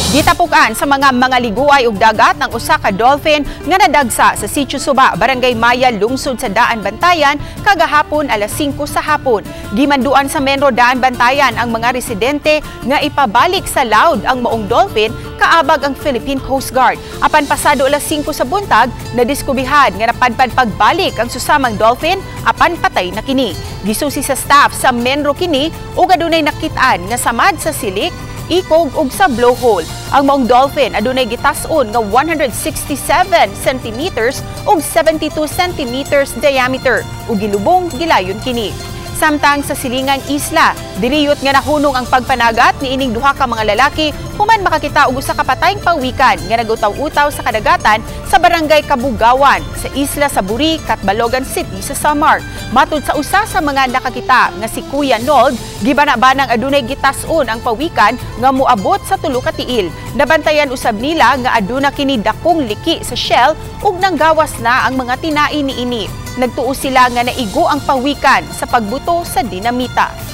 Gitapukan sa mga mangaliguay og dagat ang usa ka dolphin nga nadagsa sa Sitio Suba, Barangay Maya, lungsod sa Daan Bantayan kagahapon alas 5 sa hapon. Gimanduan sa Menro Daan Bantayan ang mga residente nga ipabalik sa laud ang maong dolphin kaabag ang Philippine Coast Guard. Apan pasado alas 5 sa buntag, nadiskubihan nga napadpad pagbalik ang susamang dolphin apan patay na kini. Gisusi sa staff sa Menro kini ug adunay nakit-an nga samad sa silik, ikog ug sa blowhole. Ang maong dolphin adunay gitas-on nga 167 centimeters ug 72 centimeters diameter ug gilubong gilayon kini. Samtang sa silingang isla, diriyot nga nahunong ang pagpanagat ni ining duha ka mga lalaki human makakita og usa ka patayng pawikan nga nagutaw-utaw sa kadagatan sa Barangay Kabugawan sa Isla sa Buri, Catbalogan City sa Samar. Matud sa usa sa mga nakakita nga si Kuya Nold, gibana-banang adunay gitas-on ang pawikan nga moabot sa 3 ka tiil. Nabantayan usab nila nga aduna kini dakong liki sa shell ug nanggawas na ang mga tinai niini. Nagtuo sila nga naigo ang pawikan sa pagbuto sa dinamita.